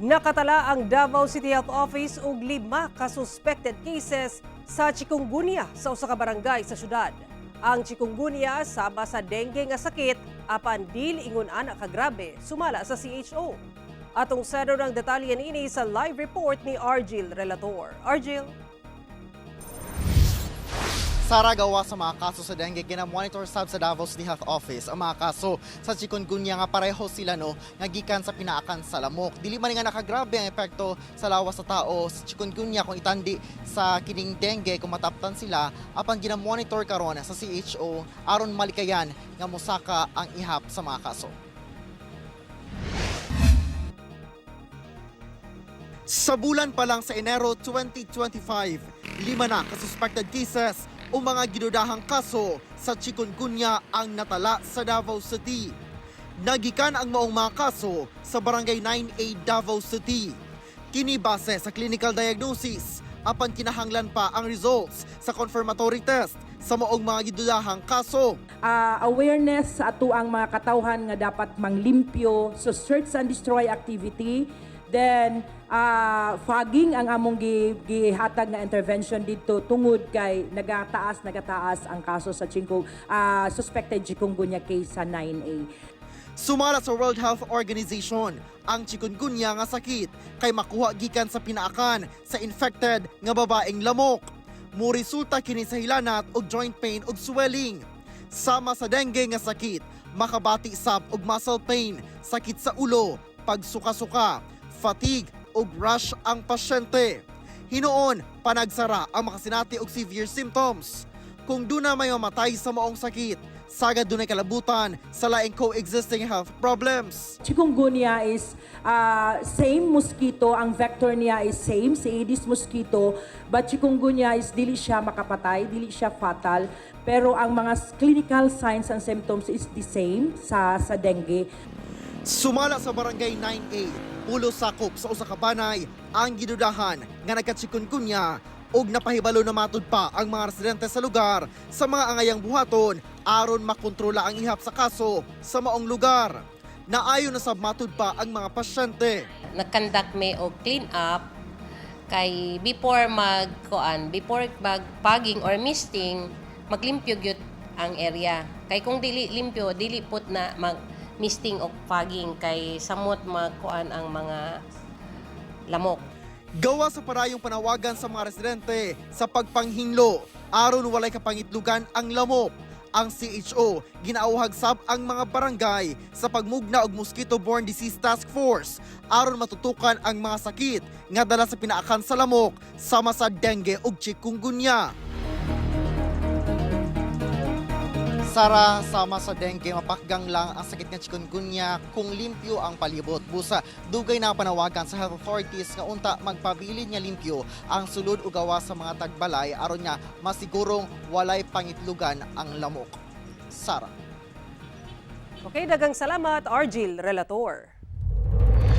Nakatala ang Davao City Health Office og lima ka suspected cases sa chikungunya sa usa ka barangay sa syudad. Ang chikungunya sama sa dengue nga sakit apan dili ingon ana kagrabe, sumala sa CHO. Atong sad-on ang detalye niini sa live report ni Argil Relator. Argil? Sara, gawa sa mga kaso sa dengue, gina-monitor sab sa Davao City Health Office ang mga kaso sa chikungunya nga pareho sila, no, nga gikan sa pinaakan sa lamok. Dili man nga nakagrabe ang epekto sa lawas sa tao sa chikungunya kung itandi sa kining dengue kung mataptan sila, apan gina-monitor karon sa CHO aron malikayan nga mosaka ang ihap sa mga kaso. Sa bulan pa lang sa Enero 2025, lima na ka-suspected cases o mga gidudahang kaso sa chikungunya ang natala sa Davao City. Nagikan ang maong mga kaso sa Barangay 9A, Davao City. Kini base sa clinical diagnosis, apan kinahanglan pa ang results sa confirmatory test sa maong mga gidudahang kaso. Awareness sa atuang mga katawhan nga dapat manglimpyo, so search and destroy activity, then fogging ang among gihatag nga intervention dito tungod kay nagataas nagataas ang kaso sa suspected chikungunya case sa 9A. Sumala sa World Health Organization, ang chikungunya nga sakit kay makuha gikan sa pinaakan sa infected nga babaeng lamok. Muresulta kini sa hilanat og joint pain ug swelling. Sama sa dengue nga sakit, makabati sab og muscle pain, sakit sa ulo, pagsuka-suka, fatigue ug rash ang pasyente. Hinuon, panagsara ang makasinati og severe symptoms. Kung duna may mamatay sa maong sakit, sagad dunay kalabutan sa laing coexisting health problems. Chikungunya is same mosquito, ang vector niya is same, si Aedes mosquito, but chikungunya is dili siya makapatay, dili siya fatal, pero ang mga clinical signs and symptoms is the same sa dengue. Sumala sa Barangay 9A, pulo sakop sa usa ka banay ang gidudahan nga nagka-chikungunya ug napahibalo na matud pa ang mga residente sa lugar sa mga angayang buhaton aron makontrola ang ihap sa kaso sa maong lugar. Naayo na sab matud pa ang mga pasyente. Nag-conduct mi og clean up kay before mag kuan, before mag fogging or misting, maglimpyo gyud ang area kay kung dili limpyo, dili put na mag misting o fogging kay samot magkuan ang mga lamok. Gawa sa parayong panawagan sa mga residente sa pagpanghinlo aron walay kapangitlugan ang lamok. Ang CHO ginaawhag sab ang mga barangay sa pagmugna og mosquito-borne disease task force aron matutukan ang mga sakit nga dala sa pinaakan sa lamok sama sa dengue ug chikungunya. Sara, sama sa dengue, mapakgang lang ang sakit nga chikungunya kung limpyo ang palibot. Busa, dugay na panawagan sa health authorities nga unta magpabilin nga limpyo ang sulod o gawa sa mga tagbalay aron nga masigurong walay pangitlugan ang lamok. Sara. Okay, daghang salamat, Argil Relator.